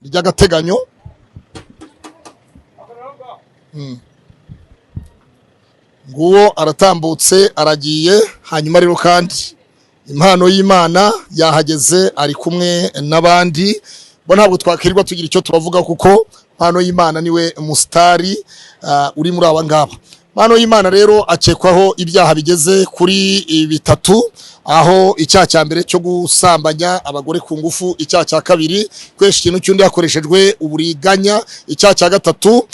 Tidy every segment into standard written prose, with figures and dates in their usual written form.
Ry'agateganyo. Nguwo aratambutse, aragiye. Hanyuma rero kandi Impano y'Imana yahageze, ari kumwe n'abandi. Bo ntabwo twakwirirwa tugira icyo tubavuga, kuko Impano y'Imana niwe musitari uri muri aba ngaba. Impano y'Imana rero akekwaho ibyaha bigeze kuri bitatu, aho icyaha cya mbere cyo gusambanya abagore ku ngufu, icyaha cya kabiri kwesha ikintu cy'undi hakoreshejwe uburiganya, icyaha cya gatatu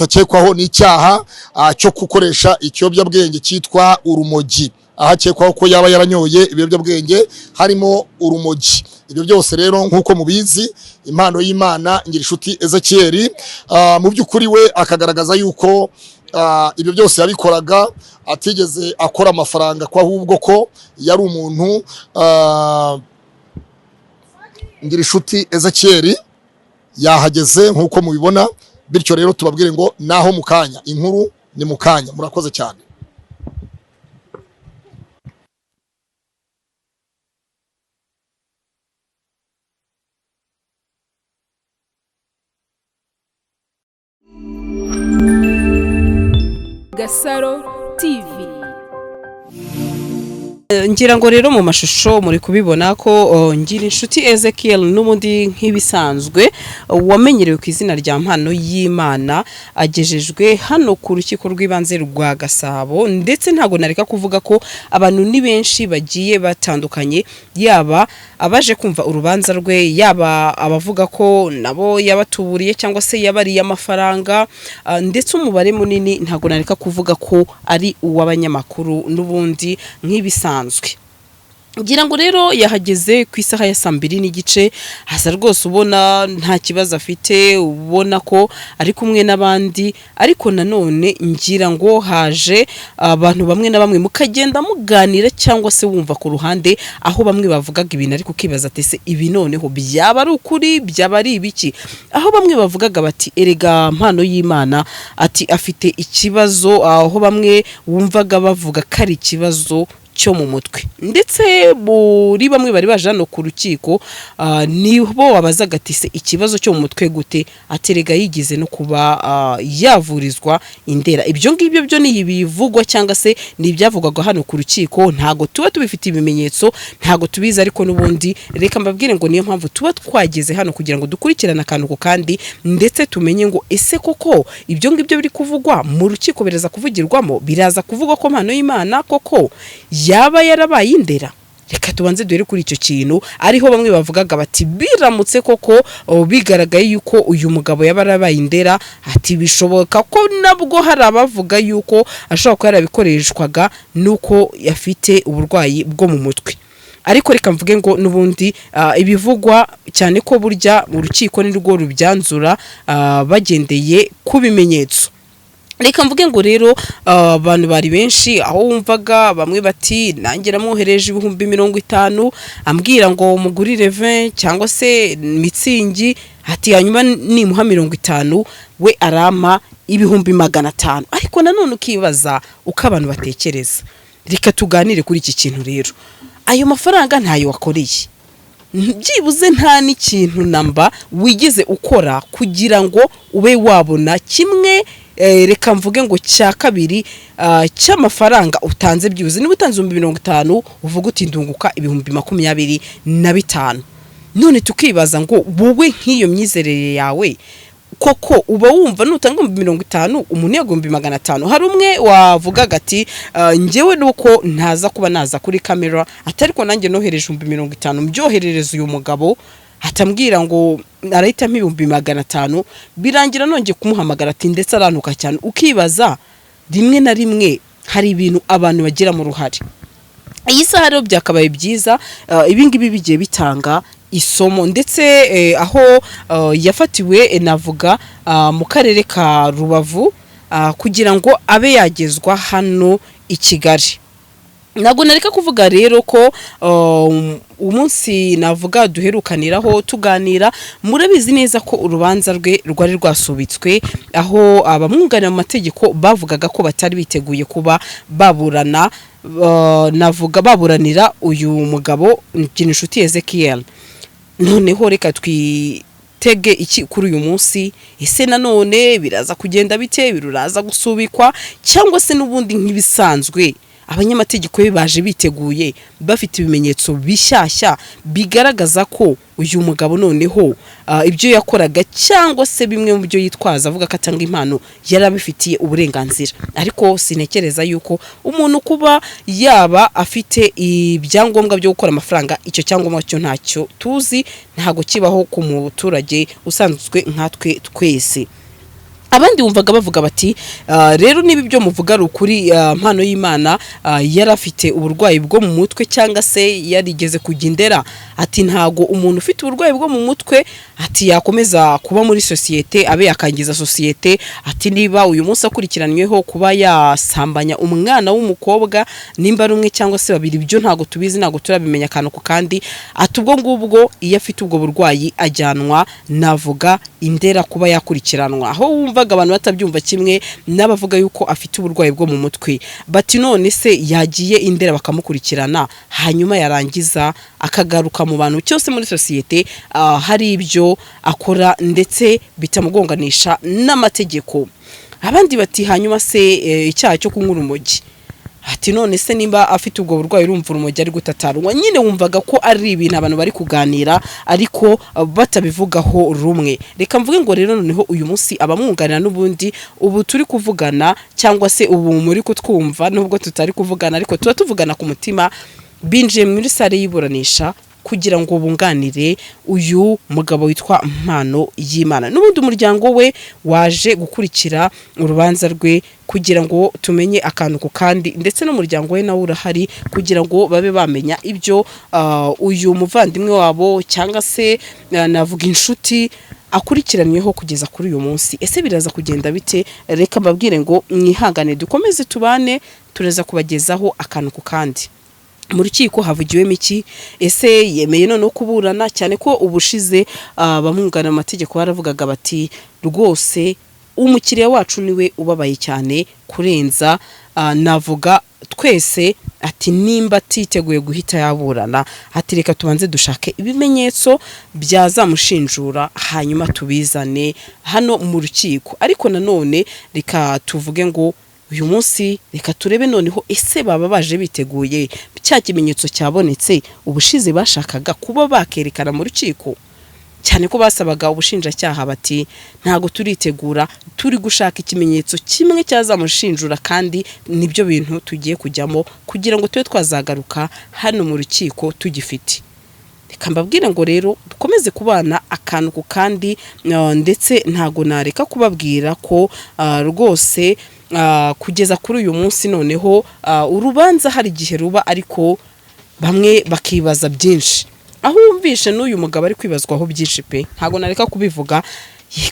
akekwaho ni icyaha cyo gukoresha ikiyobyabwenge cyitwa urumogi, aho akekwaho ko yaba yaranyoye ibiyobyabwenge harimo urumogi. Ibyo byose rero, nk'uko mubizi, Impano y'Imana Ngirinshuti Ezekiel, mu by'ukuri we akagaragaza yuko ibyo byose yabikoraga atigeze akora amafaranga, ko ahubwo ko yari umuntu. Ngirinshuti Ezekiel yahageze nk'uko mubibona. Bityo rero tubabwire ngo naho mu kanya, inkuru ni mu kanya. Murakoze cyane. Gasaro TV. Ngira ngo rero mu mashusho muri kubibona ko Ngirinshuti Ezekiel, n'ubundi nk'ibisanzwe, wamenyerewe ku izina rya Mpano y'Imana, agejejwe hano ku Rukiko rw'Ibanze rwa Gasabo. Ndetse ntabwo nareka kuvuga ko abantu ni benshi bagiye batandukanye, yaba abaje kumva urubanza rwe, yaba abavuga ko nabo yabatuburiye cyangwa se yabariye amafaranga, ndetse umubare munini ntabwo nareka kuvuga ko ari uw'abanyamakuru n'ubundi nk'ibisanzwe. Ngira ngo rero yahageze ku isaha ya saa 2:30, hasa rwose ubona nta kibazo afite, ubona ko ari kumwe n'abandi. Ariko nanone ngira ngo haje abantu bamwe na bamwe, mukagenda muganira cyangwa se wumva ku ruhande aho bamwe bavugaga ibintu, ariko ukibaza ati: "Se ibi noneho byaba ari ukuri, byaba ari ibiki?" Aho bamwe bavugaga bati: "Erega Mpano y'Imana," ati, "afite ikibazo," aho bamwe wumvaga bavuga ko ari ikibazo cyo mu mutwe. Ndetse muri bamwe bari baje hano ku rukiko, nibo wabazaga ati: "Se ikibazo cyo mu mutwe gute?" Aterega yigize no kuba yavurizwa Indera. Ibyo ngibyo byo ni ibivugwa cyangwa se ni ibyavugwaga hano ku rukiko, ntago tuba tubifitiye ibimenyetso, ntago tubizi. Ariko n'ubundi reka mbabwire ngo niyo mpamvu tuba twageze hano, kugira ngo dukurikirane akantu ku kandi, ndetse tumenye ngo ese koko ibyo ngibyo biri kuvugwa mu rukiko biraza kuvugirwamo, biraza kuvugwa ko Mpano y'Imana koko yaba yarabaye Indera. Reka tubanze duhere kuri icyo kintu, ariho bamwe bavugaga bati: "Biramutse koko bigaragaye yuko uyu mugabo yaba yarabaye Indera," ati, "bishoboka ko nabwo hari abavuga yuko ashobora kuba yarabikoreshwaga nuko afite uburwayi bwo mu mutwe." Ariko reka mvuge ngo n'ubundi ibivugwa cyane ko burya mu rukiko ni rwo rubyanzura, bagendeye ku bimenyetso. Reka mvuge ngo rero abantu bari benshi, aho wumvaga bamwe bati: "Nanjye namwohereje 50,000, ambwira ngo mugurire vin cyangwa se Mützig," ati, "hanyuma nimuha 50 we arampa 500,000." Ariko nanone ukibaza uko abantu batekereza. Reka tuganire kuri iki kintu rero. Ayo mafaranga ntayo wakoreye, byibuze nta n'ikintu namba wigeze ukora kugira ngo ube wabona kimwe, reka mvuge ngo cya kabiri cy'amafaranga utanze. Byibuze niba utanze 50,000, uvuga uti: "Ndunguka 25,000." None tukibaza ngo wowe nk'iyo myizerere yawe koko uba wumva nutanga 50,000 umuntu yaguha 500,000? Hari umwe wavugaga ati: "Njyewe nuko ntaza kuba naza kuri kamera," ati, "ariko nanjye nohereje 50,000, mbyoherereza uyu mugabo, atambwira ngo arahitamo 500,000, birangira nongeye kumuhamagara," ati, "ndetse arantuka cyane." Ukibaza rimwe na rimwe hari ibintu abantu bagiramo uruhare. Iyi saha rero byakabaye byiza ibi ngibi bigiye bitanga isomo. Ndetse aho yafatiwe, navuga mu karere ka Rubavu, kugira ngo abe yagezwa hano i Kigali. Ntabwo nareka kuvuga rero ko umunsi navuga duherukaniraho tuganira, murabizi neza ko urubanza rwe rwari rwasubitswe, aho abamwunganira mu mategeko bavugaga ko batari biteguye kuba baburana, navuga baburanira uyu mugabo Ngirinshuti Ezekiel. Noneho reka twitege iki kuri uyu munsi? Ese nanone biraza kugenda bite? Biruraza gusubikwa, cyangwa se n'ubundi nk'ibisanzwe abanyamategeko be baje biteguye, bafite ibimenyetso bishyashya bigaragaza ko uyu mugabo noneho ibyo yakoraga cyangwa se bimwe mu byo yitwaza avuga ko atanga impano yari abifitiye uburenganzira? Ariko sintekereza yuko umuntu kuba yaba afite ibyangombwa byo gukora amafaranga, icyo cyangombwa cyo ntacyo tuzi, ntabwo kibaho ku muturage usanzwe nkatwe twese. Abandi wumvaga bavuga bati: "Rero niba ibyo muvuga ari ukuri, Mpano y'Imana yari afite uburwayi bwo mu mutwe cyangwa se yarigeze kujya Indera," ati ntago umuntu ufite uburwayi bwo mu mutwe, ati yakomeza kuba muri sosiyete abe yakangiza sosiyete. Ati niba uyu munsi akurikiranyweho kuba yasambanya umwana w'umukobwa, nimba ari umwe cyangwa se babiri, ibyo ntago tubizi, ntago turabimenya akantu ku kandi. Ati ubwo ngubwo iyo afite ubwo burwayi ajyanwa, navuga, Indera kuba yakurikiranwa. Aho wumvaga abantu batabyumva kimwe n'abavuga yuko afite uburwayi bwo mu mutwe, bati none se yagiye Indera bakamukurikirana, hanyuma yarangiza akagaruka mu bantu cyose muri sosiyete, hari ibyo akora ndetse bitamugonganisha n'amategeko. Abandi bati hanyuma se icyaha cyo kunywa urumogi? Ati none se nimba afite ubwo burwayi, urumva urumogi ari gutatarwa? Nyine wumvaga ko ari ibintu abantu bari kuganira ariko batabivugaho rumwe. Reka mvuge ngo rero noneho uyu munsi abamwunganira n'ubundi ubu turi kuvugana, cyangwa se ubu muri kutwumva, nubwo tutari kuvugana ariko tuba tuvugana ku mutima, binjiye muri salle y'iburanisha kugira ngo bunganire uyu mugabo witwa Mpano y'Imana. N'ubundi umuryango we waje gukurikira urubanza rwe kugira ngo tumenye akantu ku kandi, ndetse n'umuryango we nawe urahari kugira ngo babe bamenya ibyo uyu muvandimwe wabo cyangwa se navuga inshuti akurikiranyweho kugeza kuri uyu munsi. Ese biraza kugenda bite? Reka mbabwire ngo mwihangane, dukomeze tubane, turaza kubagezaho akantu ku kandi. Mu rukiko havugiwemo iki? Ese yemeye noneho kuburana? Cyane ko ubushize abamwunganira mu mategeko baravugaga bati rwose umukiriya wacu niwe ubabaye cyane kurenza navuga twese. Ati nimba atiteguye guhita yaburana, ati reka tubanze dushake ibimenyetso byazamushinjura, hanyuma tubizane hano mu rukiko. Ariko nanone reka tuvuge ngo uyu munsi reka turebe noneho ese baba baje biteguye cya kimenyetso cyabonetse ubushize bashakaga kuba bakerekana mu rukiko, cyane ko basabaga ubushinjacyaha bati ntabwo turitegura, turi gushaka ikimenyetso kimwe cyazamushinjura, kandi nibyo bintu tugiye kujyamo kugira ngo tube twazagaruka hano mu rukiko tugifite. Reka mbabwire ngo rero dukomeze kubana akantu ku kandi, ndetse ntago nareka kubabwira ko rwose kugeza kuri uyu munsi noneho urubanza hari igihe ruba ariko bamwe bakibaza byinshi. Aho wumvishe n'uyu mugabo ari kwibazwaho byinshi pe, ntago nareka kubivuga,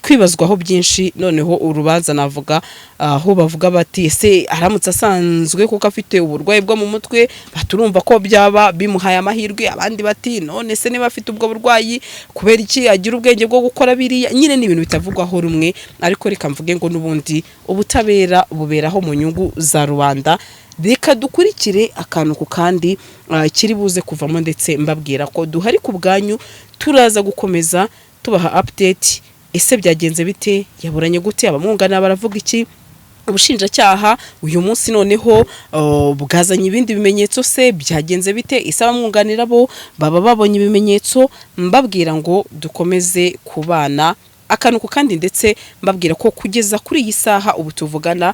kwibazwaho byinshi. Noneho urubanza navuga aho bavuga bati ese aramutse asanzwe kuko afite uburwayi bwo mu mutwe, baturumva ko byaba bimuhaye amahirwe. Abandi bati none se niba afite ubwo burwayi, kubera iki agira ubwenge bwo gukora biriya? Nyine ni ibintu bitavugwaho rumwe, ariko reka mvuge ngo n'ubundi ubutabera buberaho mu nyungu za rubanda. Reka dukurikire akantu ku kandi kiri buze kuvamo, ndetse mbabwira ko duhari ku bwanyu, turaza gukomeza tubaha update. Ese byagenze bite? Yaburanye gute? Abamwunganira baravuga iki? Ubushinjacyaha uyu munsi noneho bwazanye ibindi bimenyetso se? Byagenze bite? Ese abamwunganira bo baba babonye ibimenyetso? Mbabwira ngo dukomeze kubana akantu ku kandi, ndetse mbabwira ko kugeza kuri iyi saha ubu tuvugana,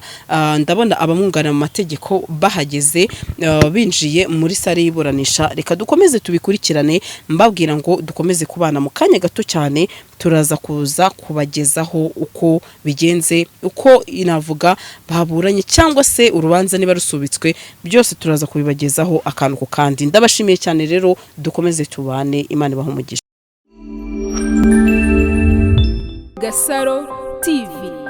ndabona abamwunganira mu mategeko bahageze, binjiye muri salle y'iburanisha. Reka dukomeze tubikurikirane, mbabwira ngo dukomeze kubana. Mu kanya gato cyane turaza kuza kubagezaho uko bigenze, uko inavuga baburanye cyangwa se urubanza niba rusubitswe, byose turaza kubibagezaho akantu ku kandi. Ndabashimiye cyane rero, dukomeze tubane, Imana ibahe umugisha. Gasaro TV.